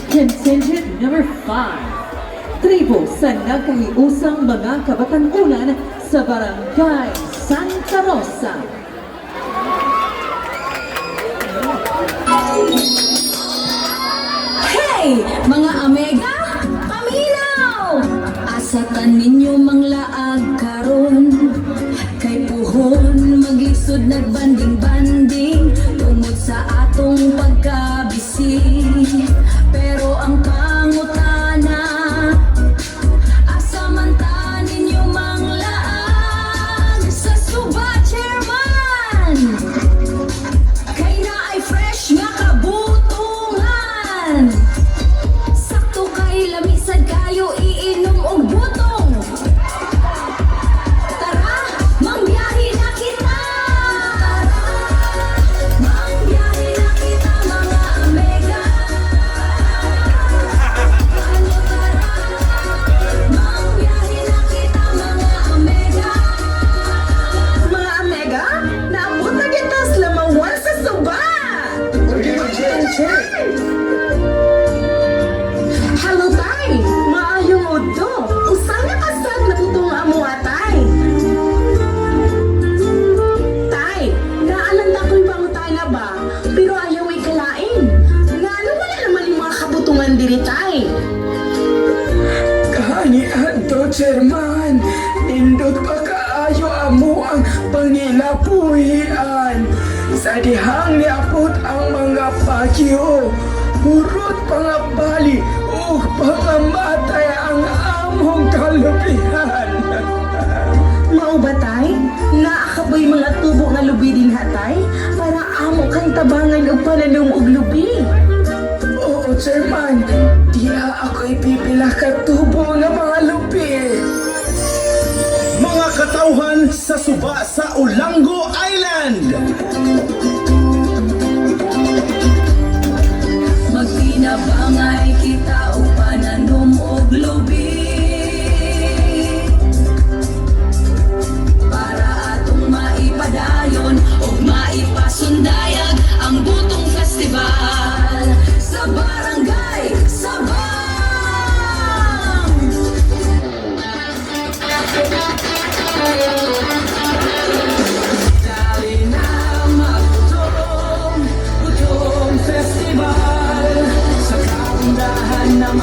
Contingent number 5. Tribo sa nagkahiusang mga kabatan-unan sa Barangay Santa Rosa. Hey! Mga amega, paminaw! Asa ta ninyo manglaag karon? Kay puhon maglisod nagbanding-banding tungod sa atong pagkabisi. Pero ang pangutana, asa man ta ninyo manglaag? Sa suba, chairman! Kay naay fresh nga kabutongan. Sakto kay lamisad kayo iinom og butong. Tara, mangbiyahe na kita. Tara, mangbiyahe na kita, mga amega. Ano, tara, mangbiyahe na kita, mga amega. Mga amega, naabot na kita sa lamawan sa suba! Hello, tay! Maayong udto! Usa na kasag natutong amo atay! Tay, naalanda ko'y pangutana ba? Pero ayaw ikalain. Ngano wala naman yung mga kabutungan diri, tay? Gani adto, chairman. Nindot pa kaayo amo ang pangilapuhian. Sa dihang niabot ang mga bagyo, hurot pangabali ug pangamatay ang among kalubihan. Mao ba, tay? Naa ka ba'y mga tubo nga lubi dinha, tay? Para amo kang tabangan og pananom og lubi. Oo, chairman. Diha ako ipipila ka tubo nga mga lubi. Mga katawhan sa suba sa Olango Island. Magtinabangay kita og pananom og lubi para atong maipadayon og maipasundayag ang Butong Festival sa Barangay Sabang. Dali na magputong, Butong Festival sa kaundahan ng